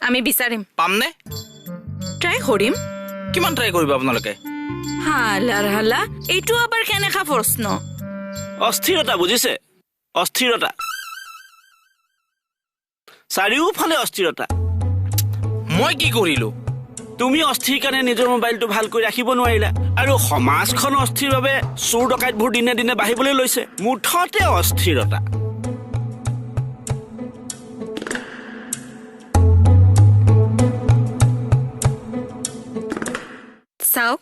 আমি বিচাৰিম। পামনে? ট্ৰাই কৰিম। কিমান ট্ৰাই কৰিব আপোনালোকে? হালাৰ হালা, এইটো আবাৰ কেনেকা প্ৰশ্ন? অস্থিৰতা বুজিছে, অস্থিৰতা, চাৰিওফালে অস্থিৰতা। মই কি কৰিলো? তুমি অস্থিৰ কাৰণে নিজৰ মোবাইলটো ভালকৈ ৰাখিব নোৱাৰিলা, আৰু সমাজখন অস্থিৰ বাবে চোৰ ডকাইতবোৰ দিনে দিনে বাঢ়িবলৈ লৈছে। মুঠতে অস্থিৰতা। চাওক,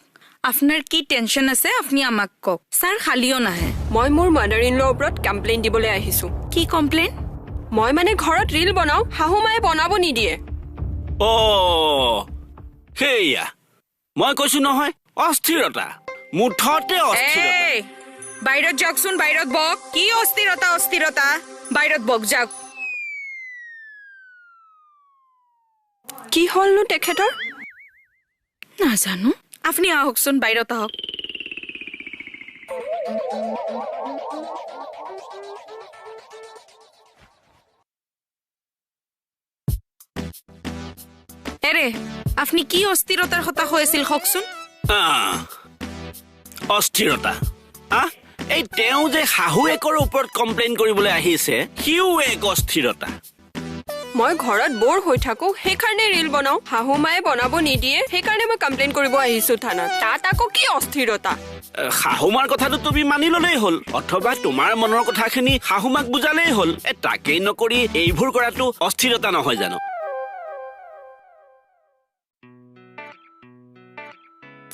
আপোনাৰ কি টেনশ্যন আছে আপুনি আমাক কওক। ছাৰ খালিও নাহে। মই মোৰ মাদাৰ ইন লৰ ওপৰত কমপ্লেইন দিবলৈ আহিছো। কি কমপ্লেইন? মই মানে ঘৰত ৰিল বনাওঁ, শাহু মায়ে বনাব নিদিয়ে। অ সেইয়া মই কৈছো নহয়, অস্থিৰতা, মুঠতে অস্থিৰতা। বাহিৰত যাওকচোন, বাহিৰত বক। কি অস্থিৰতা অস্থিৰতা? বাহিৰত বক যাওক। কি হ'লনো তেখেতৰ? নাজানো, আপুনি আহকচোন, বাহিৰত আহক। এৰে, আপুনি কি অস্থিৰতাৰ কথা কৈ আছিল কওকচোন? অস্থিৰতা। এই তেওঁ যে শাহুৱেকৰ ওপৰত কমপ্লেইন কৰিবলৈ আহিছে, সিও এক অস্থিৰতা। মই ঘৰত বৰ হৈ থাকো, সেইকাৰণে ৰিল বনাওঁ। শাহু মায়ে বনাব নিদিয়ে, সেইকাৰণে মই কমপ্লেইন কৰিব আহিছো থানাত। তাত আকৌ কি অস্থিৰতা? শাহুমাৰ কথাটো তুমি মানি ললেই হ'ল, অথবা তোমাৰ মনৰ কথাখিনি শাহুমাক বুজালেই হ'ল। তাকেই নকৰি এইবোৰ কৰাটো অস্থিৰতা নহয় জানো?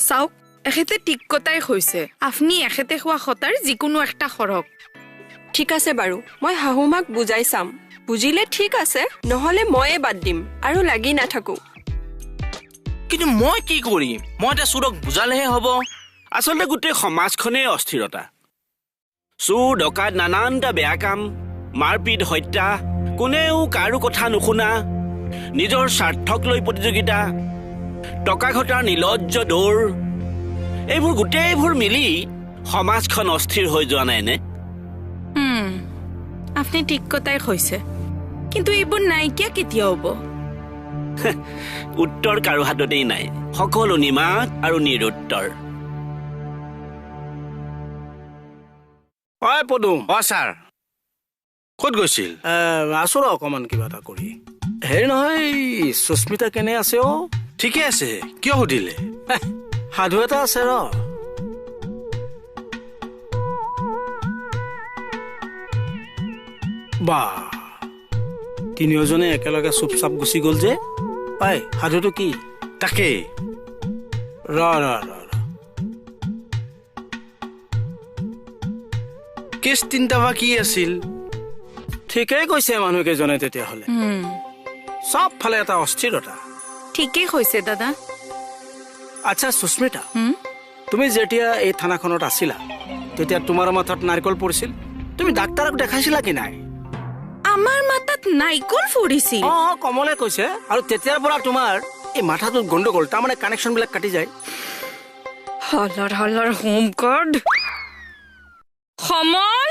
চাওক, এখেতে ঠিক কথাই কৈছে। আপুনি এখেতে খোৱা কথাৰ যিকোনো একটা কৰক। ঠিক আছে বাৰু, মই শাহুমাক বুজাই চাম। বুজিলে ঠিক আছে, নহ'লে ময়ে বাদ দিম আৰু লাগি নাথাকো। কিন্তু মই কি কৰিম? মই এতিয়া চোৰক বুজালেহে হ'ব। আচলতে গোটেই সমাজখনেই অস্থিৰতা। চোৰ ডকাইত, নানানটা বেয়া কাম, মাৰপিট, হত্যা, কোনেও কাৰো কথা নুশুনা, নিজৰ স্বাৰ্থক লৈ প্ৰতিযোগিতা, টকা ঘটাৰ নিৰ্লজ্জ দৌৰ, এইবোৰ গোটেইবোৰ মিলি সমাজখন অস্থিৰ হৈ যোৱা নাই নে? আপুনি ঠিক কথাই কৈছে, কিন্তু এইবোৰ নাইকিয়া কেতিয়া হ'ব? উত্তৰ কাৰো হাততেই নাই, সকলো নিমাত আৰু নিৰুত্তৰ। অ পদুম। অ ছাৰ, ক'ত গৈছিল? আছো ৰ অকণমান কিবা এটা কৰি। হেৰি নহয়, সুস্মিতা কেনে আছে? অ ঠিকে আছে। কিয় সুধিলে? সাধু এটা আছে ৰ। বা, তিনিওজনে একেলগে চুপচাপ গুচি গ'ল যে। পাই, সাধুটো কি? তাকেই ৰ ৰ ৰ ৰ। কেছ তিনিটা বা কি আছিল? ঠিকেই কৈছে মানুহকেইজনে। তেতিয়াহ'লে চব ফালে এটা অস্থিৰতা। ঠিকেই কৈছে দাদা। আচ্ছা সুস্মিতা, তুমি যেতিয়া এই থানাখনত আছিলা তেতিয়া তোমাৰ মাথাত নাৰিকল পৰিছিল, তুমি ডাক্তাৰক দেখাইছিলা কি নাই? আমাৰ মাথাত নাৰিকল পৰিছিল? অ, কমলে কৈছে। আৰু তেতিয়াৰ পৰা তোমাৰ এই মাথাটোত গণ্ডগোল, তাৰমানে কানেকশ্যন বিলাক কাটি যায়। হলৰ হলৰ হোম গড। সমল,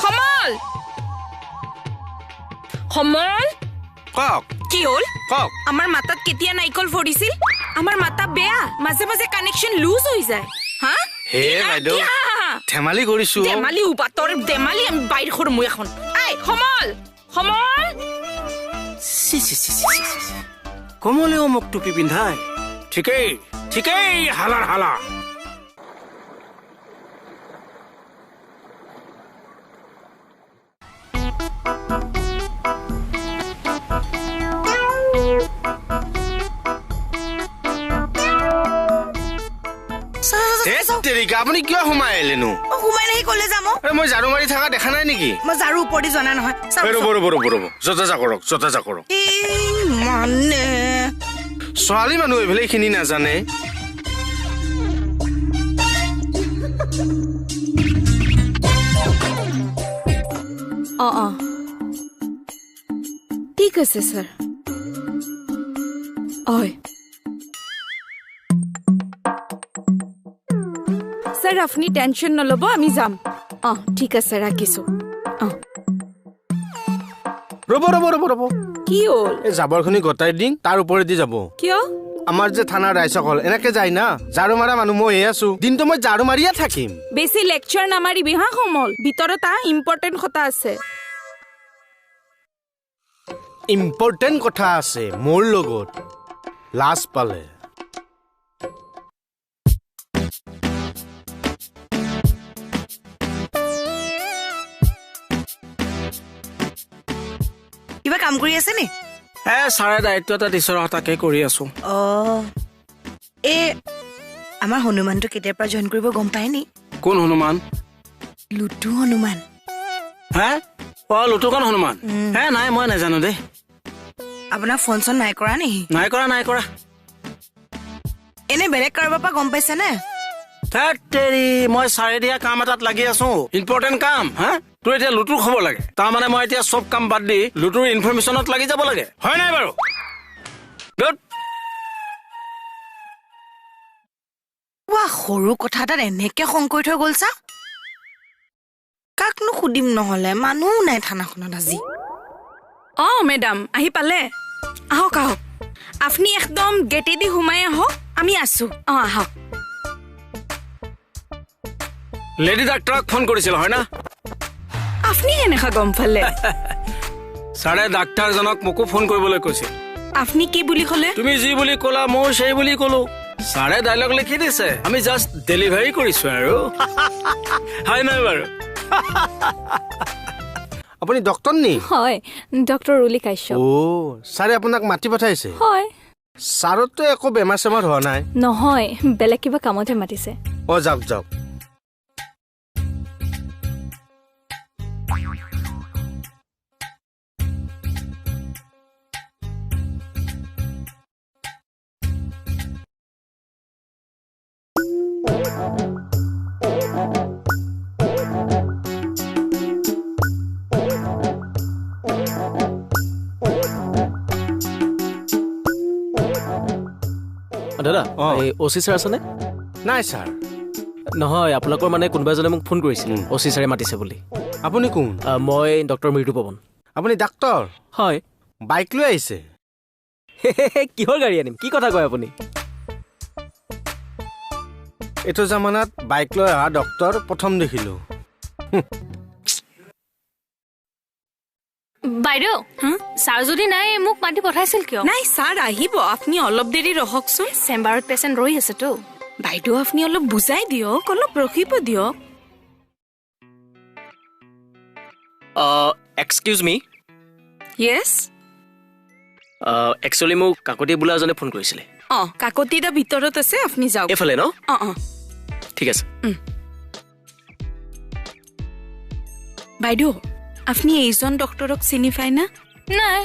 সমল, সমল। কওক। কি হ'ল? কওক। আমাৰ মাথাত কেতিয়া নাৰিকল পৰিছিল? আমাৰ মাথা বেয়া, মাজে মাজে কানেকশ্যন লুজ হৈ যায়। হা হে বাইদেউ, ধেমালি কৰিছো। ধেমালি উপাতৰ ধেমালি, আমি বাইৰ কৰোঁ মই এখন। I সমল, সমল। কমলেও মোক টুপি পিন্ধাই। ঠিকেই ঠিকেই, হালাৰ হালা। আপুনি কিয় সোমাই আহিলেনো? সোমাই নাহি কলে যাম। মই ঝাৰু মাৰি থকা দেখা নাই নেকি? মই ঝাৰু ওপৰদি জনা নহয়। ৰ'ব ৰ'ব ৰ'ব ৰ'ব, যতা কৰক, যতা কৰক। মানে ছোৱালী মানুহ এইফালে এইখিনি নাজানে। অ অ ঠিক আছে ছাৰ। হয় ছাৰ, আপুনি টেনশ্যন নল'ব, আমি যাম। অঁ ঠিক আছে, ৰাখিছোঁ। অঁ ৰ'ব ৰ'ব ৰ'ব ৰ'ব, কি হ'ল? এই জাবৰখিনি গোটাই দিম, তাৰ ওপৰেদি যাব। কিয়? আমাৰ যে থানাৰ ৰাইজসকল এনেকে যায় না, ঝাৰু মাৰা মানুহ মইহে আছো, দিনটো মই ঝাৰু মাৰিয়ে থাকিম। বেছি লেকচাৰ নামাৰিবি হা কমল, ভিতৰত ইম্পৰ্টেণ্ট কথা আছে। ইম্পৰ্টেণ্ট কথা আছে মোৰ লগত, লাজ পালে। কিবা কাম কৰি আছে নি? এ ছাৰে দায়িত্ব এটা দিছে, তাকে কৰি আছো। অ, এই আমাৰ হনুমানটো কেতিয়াৰ পৰা জইন কৰিব গম পায় নি? কোন হনুমান? লুটু হনুমান। হে, অ লুটুকন হনুমান? হে নাই, মই নাজানো দেই। আপোনাৰ ফোন চোন নাই কৰা নেকি? নাই কৰা, নাই কৰা। এনে বেলেগ কাৰোবাৰ পৰা গম পাইছে নে? তেৰি, মই ছাৰে দিয়া কাম এটাত লাগি আছো, ইম্পৰ্টেণ্ট কাম। হা, তোৰ এতিয়া লুটুৰ খবৰ লাগে, তাৰমানে মই এতিয়া চব কাম বাদ দি লুটুৰ ইনফৰমেশ্যনত লাগি যাব লাগে, হয় নাই বাৰু? সৰু কথা এটাত এনেকে খং কৰি থৈ গ'ল চা। কাকনো সুধিম নহ'লে, মানুহো নাই থানাখনত আজি। অ মেডাম আহি পালে, আহক আহক, আপুনি একদম গেটেদি সোমাই আহক, আমি আছো। অ আহক। লেডি ডাক্তৰক ফোন কৰিছিল হয় না? আপুনি কেনেকা গম পালে? ছাৰে ডাক্তৰজনক মোকো ফোন কৰিবলৈ কৈছিল। আপুনি কি বুলি ক'লে? তুমি যি বুলি ক'লা ময়ো সেই বুলি ক'লো। ছাৰে ডাইলগ লিখি দিছে, আমি জাষ্ট ডেলিভাৰী কৰিছো আৰু। হয় নাই বাৰু? আপুনি ডক্তৰ নি? হয়, ডক্টৰ ৰুলি কাশ্যপ। অ, ছাৰে আপোনাক মাতি পঠাইছে? হয়। ছাৰতো একো বেমাৰ চেমাৰ হোৱা নাই? নহয়, বেলেগ কিবা কামতহে মাতিছে। অ যাওক যাওক। দাদা, এই অ' চি ছাৰ আছেনে? নাই ছাৰ। নহয়, আপোনালোকৰ মানে কোনোবা এজনে মোক ফোন কৰিছিল, অ' চি ছাৰে মাতিছে বুলি। আপুনি কোন? মই ডক্টৰ মৃদু পৱন। আপুনি ডাক্তৰ? হয়। বাইক লৈ আহিছে? কিহৰ গাড়ী আনিম, কি কথা কয় আপুনি? এইটো জামানাত বাইক লৈ অহা ডক্তৰ প্ৰথম দেখিলোঁ। বাইদেউ, ছাৰ যদি নাই মোক মাতি পঠাইছিল কিয়? নাই ছাৰ আহিব, আপুনি অলপ দেৰি ৰখকচোন, চেম্বাৰত পেচেণ্ট ৰৈ আছেতো। বাইদেউ আপুনি অলপ বুজাই দিয়ক, অলপ ৰখিব দিয়ক। এক্সকিউজ মি। য়েছ। একচুৱেলি মোক কাকতি বোলা এজনে ফোন কৰিছিলে। অ, কাকতি দা ভিতৰত আছে, আপুনি যাওক। এইফালে ন? অ অ, ঠিক আছে। বাইদেউ আপুনি এইজন ডক্টৰক চিনি পায় না? নাই।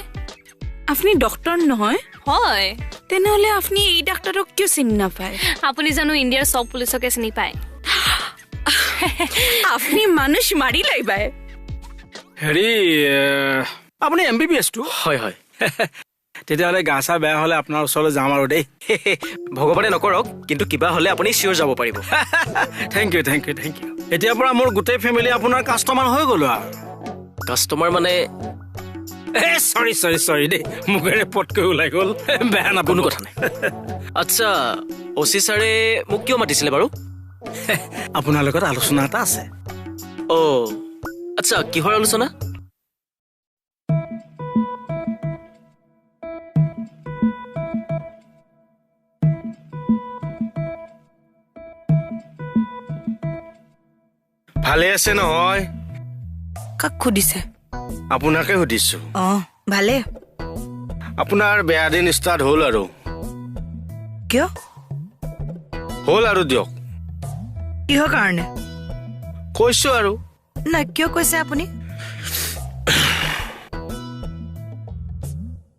আপুনি ডক্টৰ নহয়? হয়। তেনেহ'লে আপুনি এই ডাক্তৰক কিয় চিনি নাপায়? আপুনি জানো ইণ্ডিয়াৰ চব পুলিচকে চিনি পায়? আপুনি মানুহ মাৰি লাইবাই। হেৰি, আপুনি এম বি বি এছটো? হয় হয়। তেতিয়াহ'লে গা চা বেয়া হ'লে আপোনাৰ ওচৰলৈ যাম আৰু দেই। ভগৱানে নকৰক, কিন্তু কিবা হ'লে আপুনি চিয়'ৰ যাব পাৰিব। Thank you, thank you, thank you. এতিয়াৰ পৰা মোৰ গোটেই ফেমিলি আপোনাৰ কাষ্টমাৰ হৈ গ'লো আৰু। কাষ্টমাৰ মানে? চৰি চৰি চৰি দেই, মুখেৰে পটকৈ ওলাই গ'ল, বেয়া নাপাব। কোনো কথা নাই। আচ্ছা, অ' চি ছাৰে মোক কিয় মাতিছিলে বাৰু? আপোনাৰ লগত আলোচনা এটা আছে। অ' আচ্ছা, কিহৰ আলোচনা? ভালে আছে নহয়? কাক সুধিছে? আপোনাকে সুধিছো। অ ভালে। আপোনাৰ বেয়া দিন ষ্টাৰ্ট হ'ল আৰু। কিয় হ'ল আৰু দিয়ক। কিহৰ কাৰণে কৈছো আৰু? নাই, কিয় কৈছে আপুনি?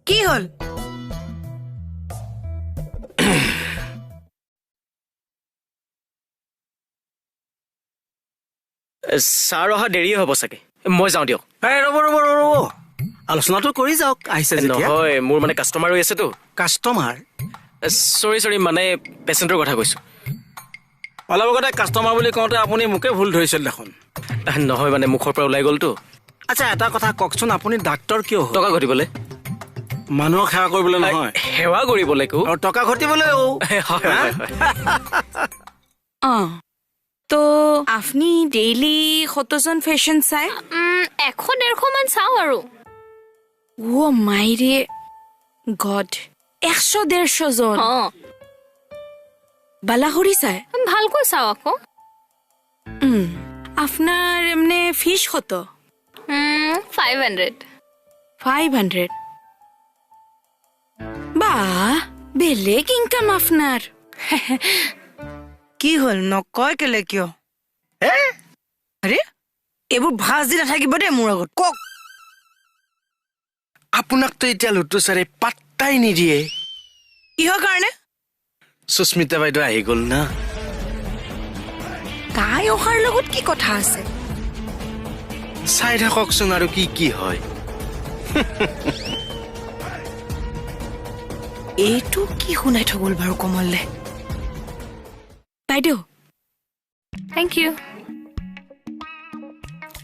কি হ'ল? ছাৰ অহা দেৰিয়ে হ'ব চাগে, মই যাওঁ দিয়ক। ৰ'ব ৰ'ব ৰ'ব, আলোচনাটো কৰি যাওক, আহিছে যেতিয়া। নহয়, মোৰ মানে কাষ্টমাৰ ৰৈ আছেতো। কাষ্টমাৰ? চৰি চৰি, মানে পেচেণ্টৰ কথা কৈছোঁ। অলপ আগতে কাষ্টমাৰ বুলি কওঁতে আপুনি মোকে ভুল ধৰিছিল দেখোন। নহয় মানে মুখৰ পৰা ওলাই গ'লতো। আচ্ছা, এটা কথা কওকচোন, আপুনি ডাক্তৰ কিয় হ'ল? টকা ঘটিবলৈ। মানুহক সেৱা কৰিবলৈ নহয়, সেৱা কৰিবলৈকো আৰু টকা ঘটিবলৈও। হয়। অঁ, তো আপুনি ডেইলি কতজন ফেশ্বন চাই? 100-150 মান চাওঁ আৰু। অ' মাইৰে গড, 100-150 জন? অঁ। বালাহৰি চাই? ভালকৈ চাওঁ আকৌ। আপোনাৰ এমনে ফিজ কত? 500। 500? বাহ, বেলেগ ইনকাম আপোনাৰ। কি হ'ল, নকয় কেলে কিয়? আৰে এইবোৰ ভাজ দি নাথাকিব দেই মোৰ আগত, কওক। আপোনাকতো এতিয়া লুটু ছাৰে পাত্তাই নিদিয়ে। কিহৰ কাৰণে? সুস্মিতা বাইদেউ আহি গ'ল না। তাই অহাৰ লগত কি কথা আছে? চাই থাককচোন আৰু কি কি হয়। এইটো কি শুনাই থৈ গ'ল বাৰু কমলে? বাইদেউ। Thank you.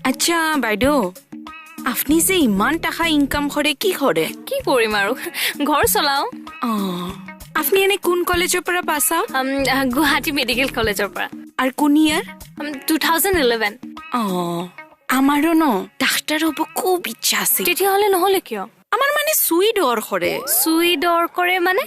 আচ্ছা বাইদেউ, আপুনি যে ইমান টকা ইনকাম কৰে, কি কৰে? কি কৰিম আৰু, ঘৰ চলাওঁ। অঁ, আপুনি এনে কোন কলেজৰ পৰা পাছ আউট? গুৱাহাটী মেডিকেল কলেজৰ পৰা। আৰু কোন ইয়াৰ? 2011। অঁ, আমাৰো ন ডাক্তৰ হ'ব খুব ইচ্ছা আছে। তেতিয়াহ'লে নহ'লে কিয়? আমাৰ মানে চুই ডৰ কৰে। চুই ডৰ কৰে মানে?